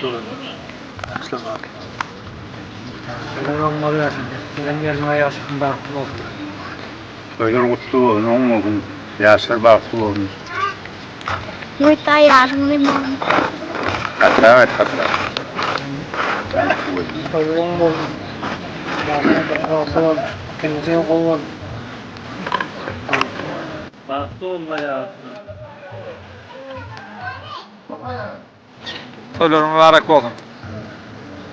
gutly bolsun. Ýaşlar bagtly bolsun. Toýlar oň bolubersin. Gelen gelniňe ýaşasyn bagtly bolsun. Toýlar gutly bolsun, oň bolsun. Ýaşlar bagtly bolsun. Muhtar ýaşyňy bolsun. Gatyrak aýt gatyrak. Toýlar oň bolsun. Ýaşlar bagtly bolsun. Gelnejeň gowy bolsun. Bagtly bolma ýaşlar. Toýlaryň mübarek bolsun.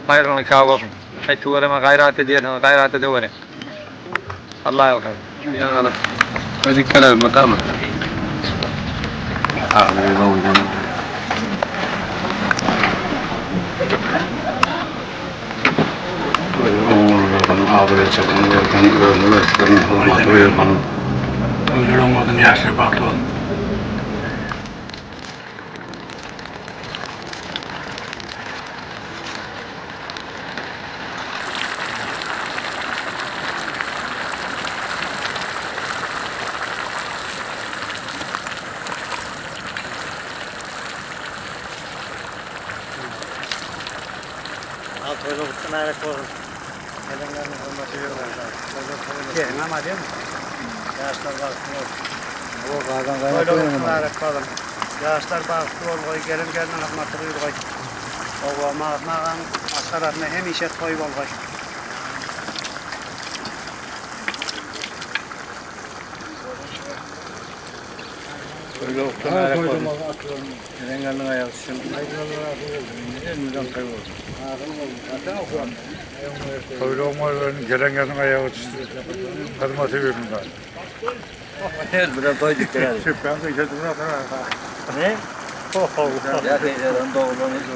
Haýyrly nika bolsun. Aý tüweleme gaýrat edýärsiňiz gaýrat edeweriň. Allah ýalkasyn. Ýaňalyk. Öýdükdeler mydama. Toýlar oň bolsun ýaşlar bagtly bolsun. Al toýlar gutly mübärek bolsun. Gelenleriniň hormaty Ýaşlar bagtly bolsun. Toýlar gutly mübärek bolsun. Ýaşlar bagtly bolgaý, gelen gelniň hyzmaty buýurgaý. Oba Magtym agaň maşgalasynda hemişe toý bolgaý. Toýlar gutly mübärek bolsun. Gelen gelniň aýagy düşsün. Toýlar oň bolsun, gelen gelniň aýagy düşsün. Hyzmaty buýursun.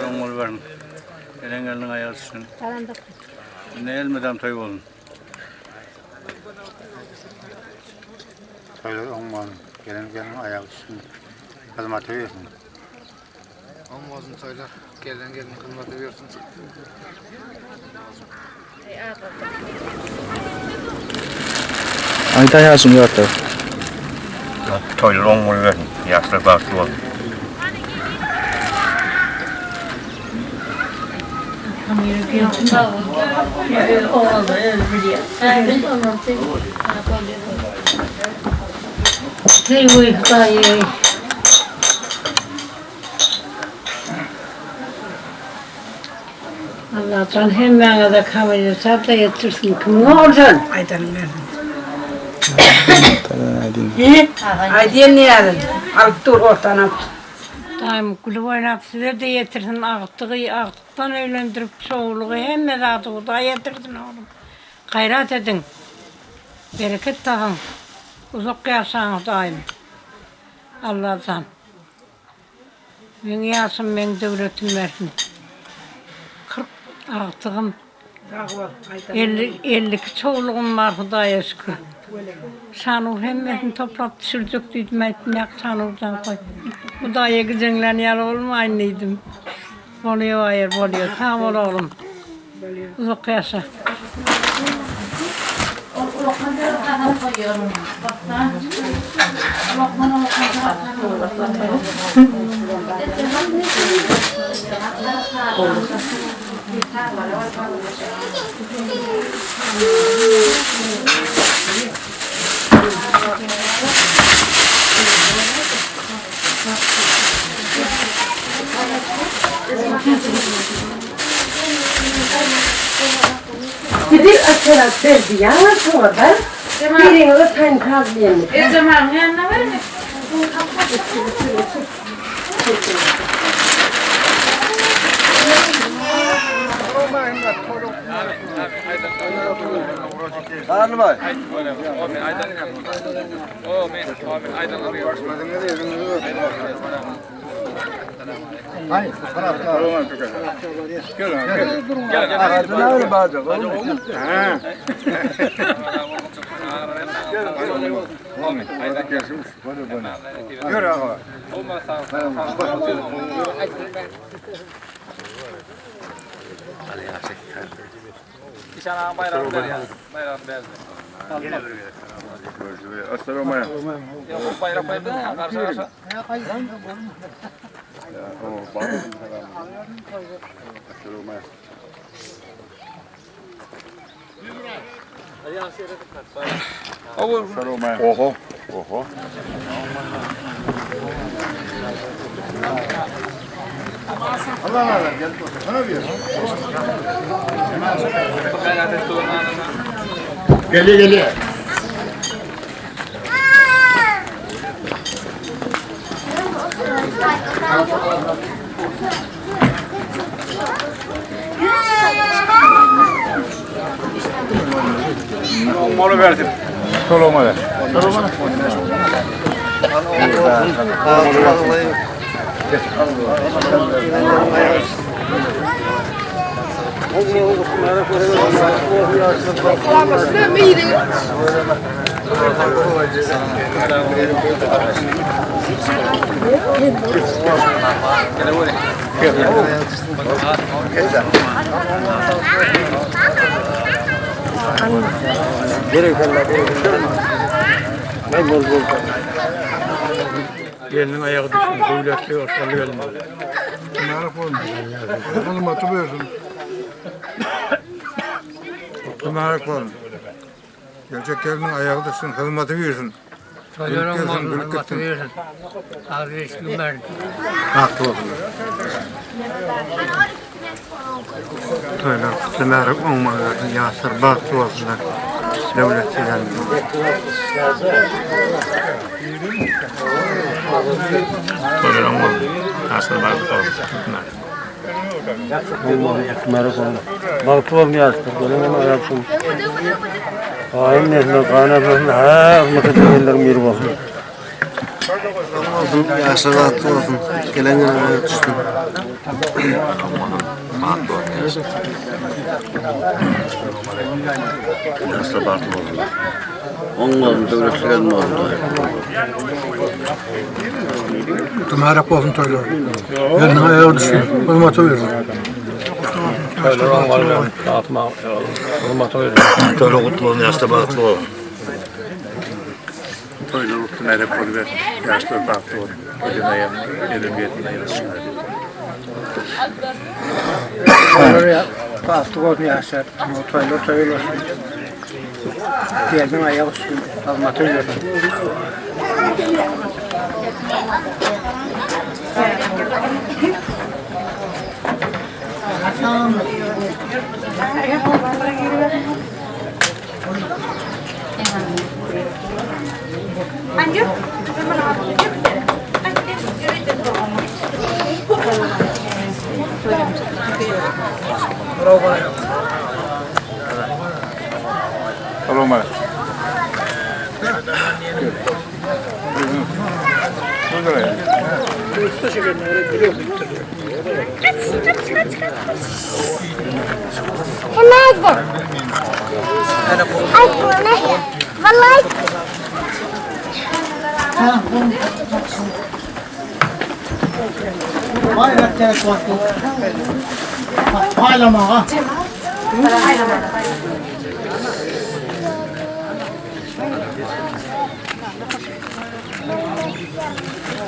Oň boluberin. Gelen gelniň aýagy düşsün. Indi elmydam toý bolsun. Toýlar oň bolsun. Gelen gelniň aýagy düşsün. Hyzmaty buýursun. Oň bolsun toýlar. Gelen gelniň hyzmaty buýursun. Aýdaý ýaşyň ýörte. Toýlar oň bolubersin. Ýaşlar bagtly bolsun. Allajan hemmäňize kamil sagda ýetirsin. Kimiň ogly sen? Aýdanyň bersin. Aýdýan näzin. Alyp dur ortany alyp dur. Daýym gülüp oýnap size-de ýetirsin agtygy agtykdan öýlendirip şowlugy hemme zady Hudaý ýetirsin oglum. Gaýrat ediň. Bereket tapyň. Uzak ýaşaň Hudaýym. Allajan. Meň ýaşym meň döwletim bersin. 40 agtygym. 52 çowlugym bar Hudaýa şükür. Şanur hemmesini toplap düşürjek diýdim aýtdym ýak Şanurjan goý. Hudaýa gijeňlän ýaly bolmaýyn diýdim. Bolýa baýar bolýa. Sag bol oglum. Uzak ýaşa. Gidip açarak berdi ýaňy şoňa-da. Biriňize taýyn saz diýenini. Erjemalyň ýanyna baryň. Işan agaň baýragyny berýär. Baýragyny berdi. Assalamu aleykum. Ýok, baýrak berdi. Garşy garşy. Oho. Oho. Geliyor geliyor. Mola verdim. Soloma ver. Gelinin ayağı düşsün. Döwletli hoşally gelin. Mübarek olsun. Hizmeti buyursun. Mübarek olsun. Gelecek gelinin ayağı düşsün, hizmeti buyursun. Toýlaryň Gülüp bolsun, gelsin, gülüp hürmeti gitsin. bersin. Agzy günler. Bagtly bolsun. Toýlar kutly mübarek oňmaly bersin. Ýaşlar bagtly bolsunlar. Döwletli gelin. Toýlaryň bolsun. Ýaşlar bagtly bolsun. Bagtly bolsun ýaşlar. Gelin ayagy düşsün. Gaýyn nesline, gaýyn nesline, hemmesi diýenleriň biri bolsun. Olsun, ýaşlar bagtly bolsun. Gelen gelin aýagy düşsün. Ýaşlar bagtly bolsun. Oň bolsun, döwletli gelin bolsun. Mübarek olsun toýlar. Gelinin ayağı düşsün, hizmeti buyursun. Toýlar oňmaly bersin. Toýlar kutly bolsun, ýaşlar bagtly bolsun. Toýlar kutly mübarek bolubersin. Ýaşlar bagtly bolsun. Gelin aýagyna, gelin gelin aýagy düşsün. Bagtly bolsun ýaşlar. Toýlar toý bolsun. Gelin ayagy düşsün, hürmeti bersin. Salam aleyküm. Nerede? Ay bu ne? Vallahi.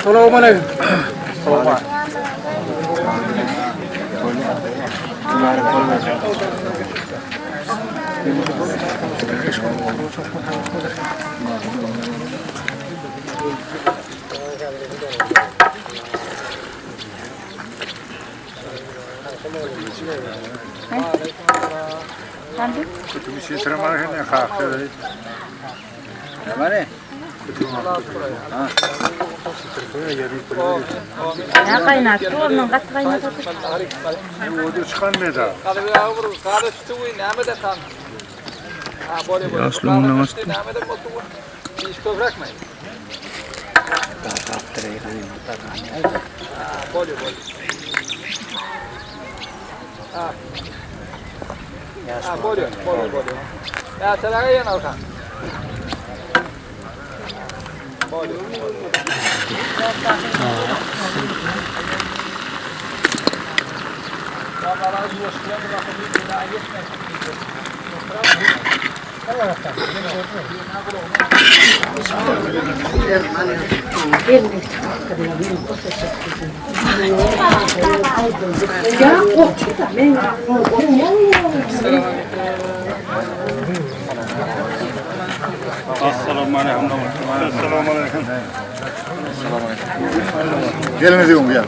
Salam aleyküm. Ya gaýnatdy, ondan gaty gaýnatdy. Gelmedi mi gel?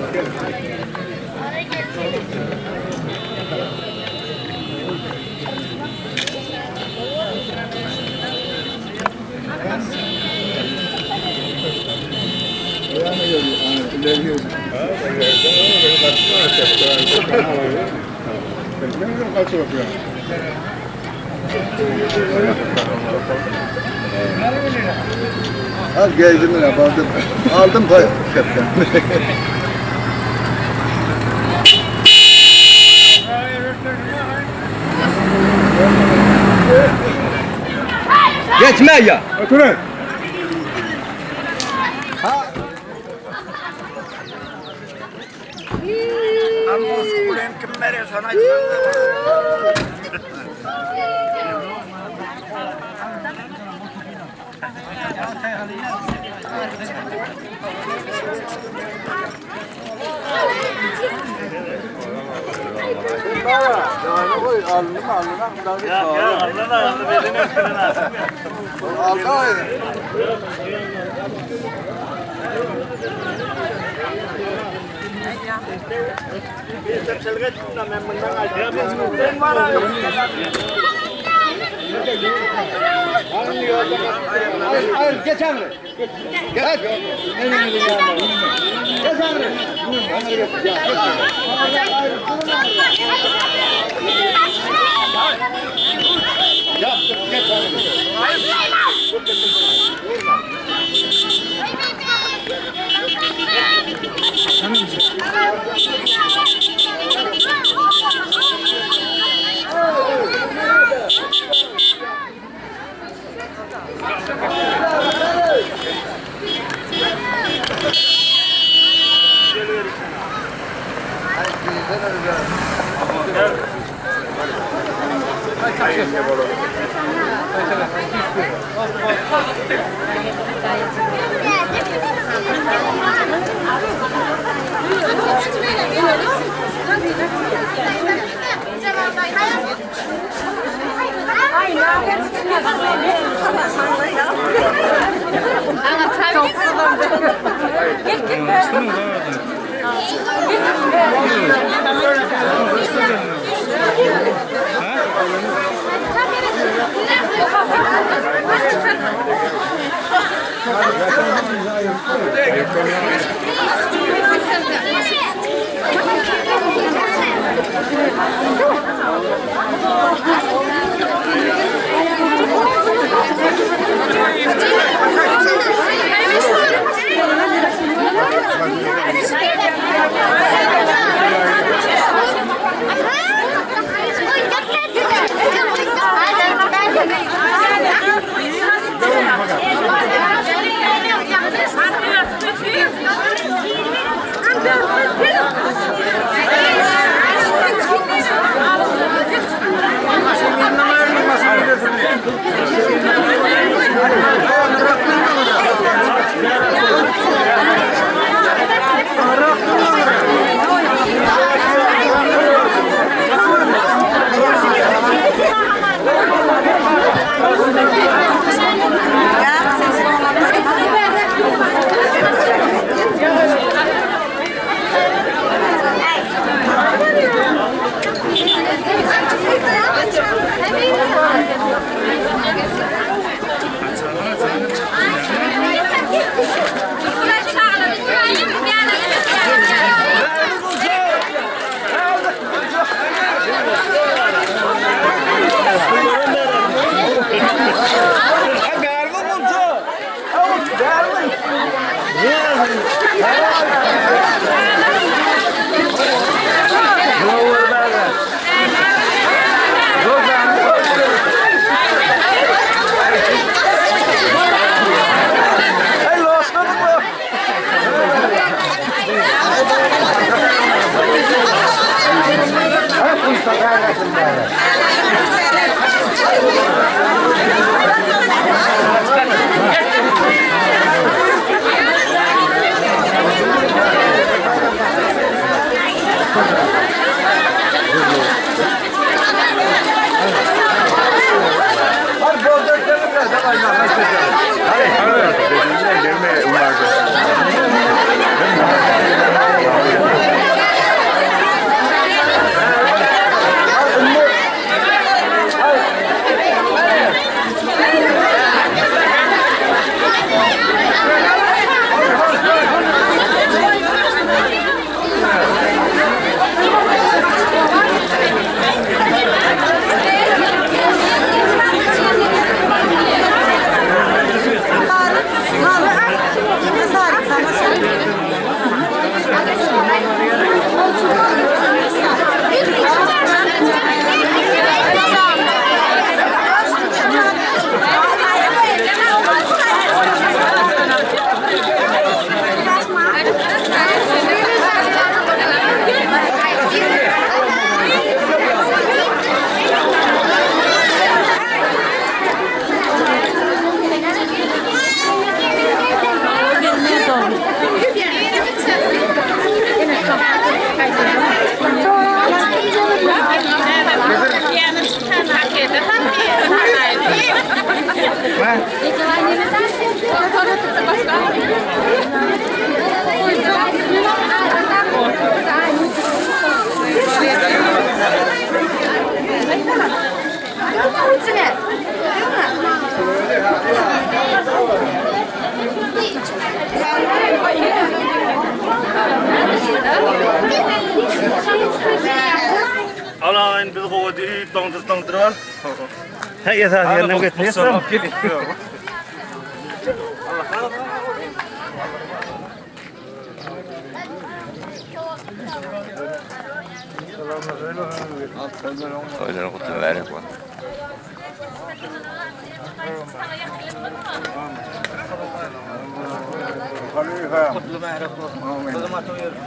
Al geldim yine aldım. Aldım pay şeften. Geçme ya. Oturun. Hayır geç abi. Geç. Geç abi. Ortaňy dyrtaňdyryp al. Hä, esasy ýerinden getirýäs. Toýlar gutly mübärek bolsun. Gutly mübärek bolsun. Hyzmatyň ýeri.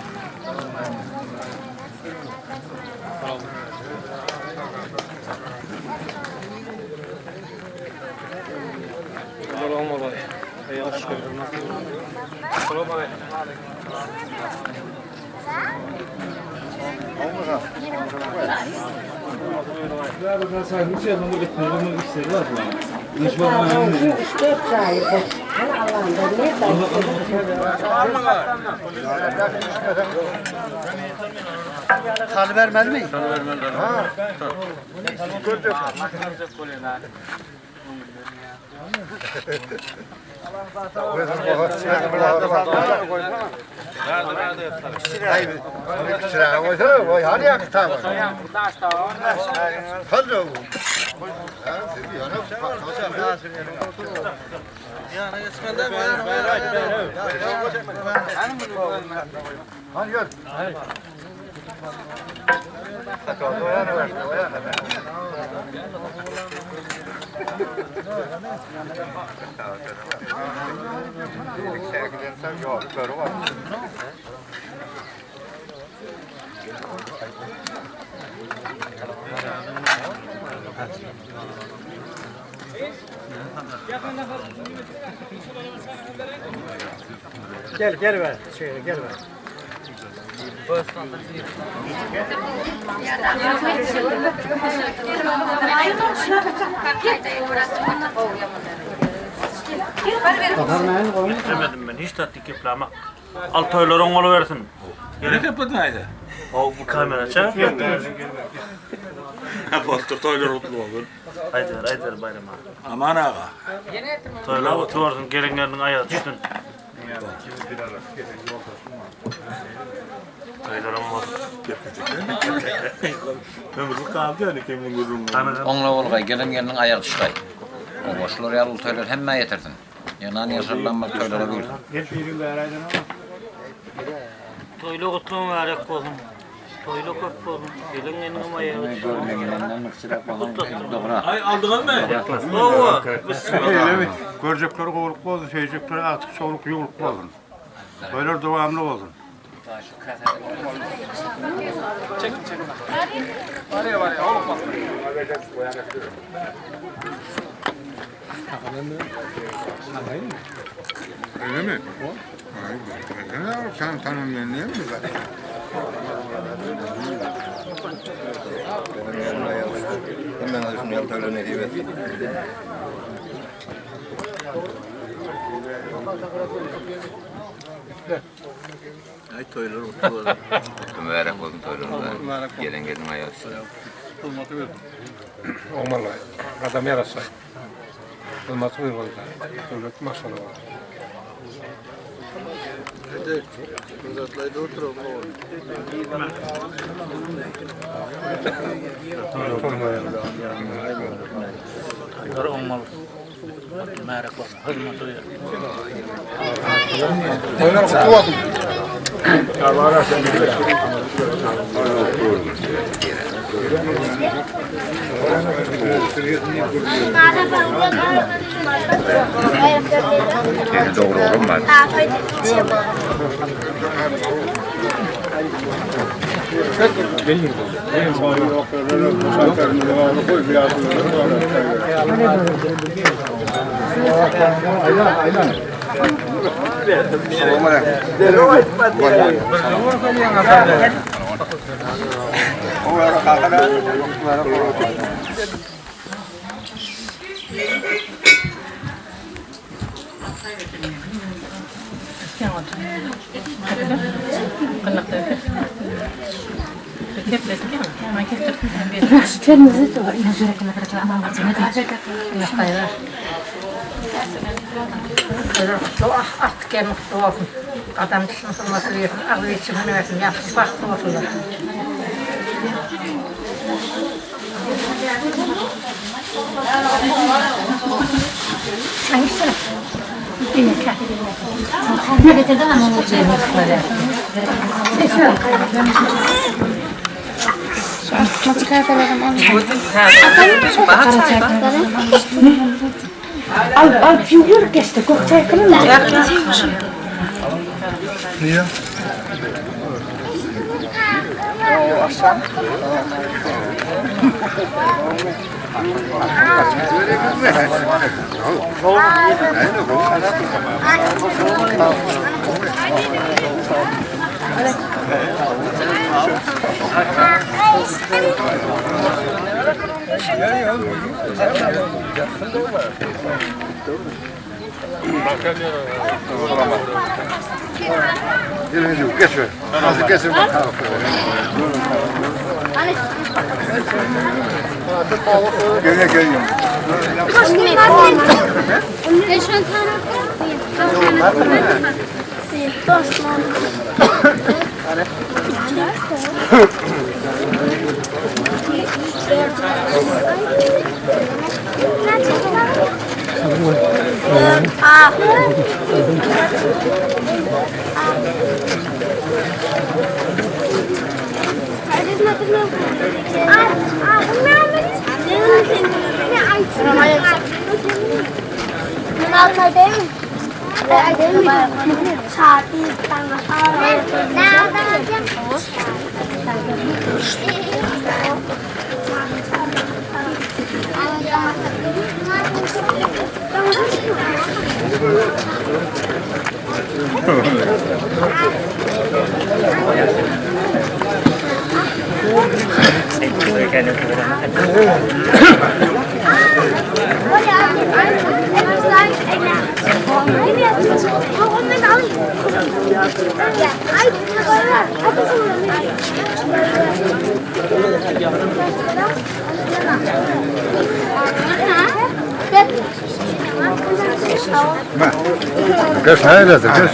Saly bermezmi? Gel gel ver. Şöyle gel ver. Geplemedim men hiç tatly geplemek. Al toýlaryň bolubersin. Gerek gepledin aýda. O bu kamera çak. Ha boldy toýlar gutly bolsun. Aýdyber, aýdyber Baýram aga. Aman aga. Toýlar gutly bolsun, gelinleriniň aýagy düşsün. Toýlaryň bolsun. Ömürlik galdy ýaly kemiň gürrüňi. Oňla bolgaý, gelen gelniň aýagy düşgaý. Oba, şular ýaly uly toýlar hemmä ýetirsin. Ýygnan ýygşyrylan bir toýlara buýursun. Toýlar gutly mübärek bolsun. Toýlar köp bolsun. Gelen gelniň aýagy düşsün. Aý aldyňyzmy? Hawa. Görjekleri gowluk bolsun, söýjekleri agtyk çowluk ýuwluk bolsun. Toýlar dowamly bolsun. Öyle mi? Ay, ben sen tanımıyorum değil mi zaten? Hemen şunu yaltarlarını hediye etsin. Aý toýlar gutly bolsun. Gutly mübärek bolsun toýlaryňyz. Gelen gelniň aýagy düşsün. Oňmaly. Adam ýaraşsa. Hyzmaty buýurmaly. Döwlet maşgala bolsun. Toýlar oňmaly. Gutly mübärek bolsun. Hyzmaty ýeri. Toýlar gutly bolsun. Sesi dogry bolmaz. Artyk gelin gutly bolsun. Gadam düşsün, hyzmaty bersin, agzy içsin, hünär bersin, ýagşy bagtly bolsunlar. Niye? Geç ver. Nasıl geçir bakalım. Geliyor geliyor. Geç hayırdır geç.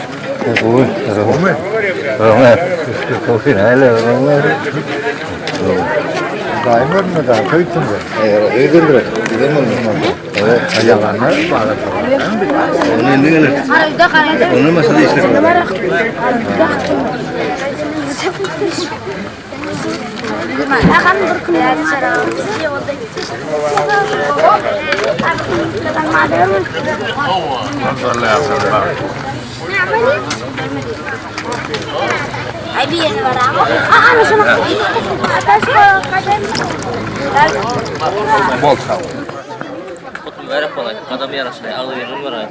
Daimler mi daha köytün de? Öydürdür. Evet. Yalanlar bağlı. Onu mesela işte. Bol sağ ol. Mübarek olay. Adam yarasın. Ağlı verin var.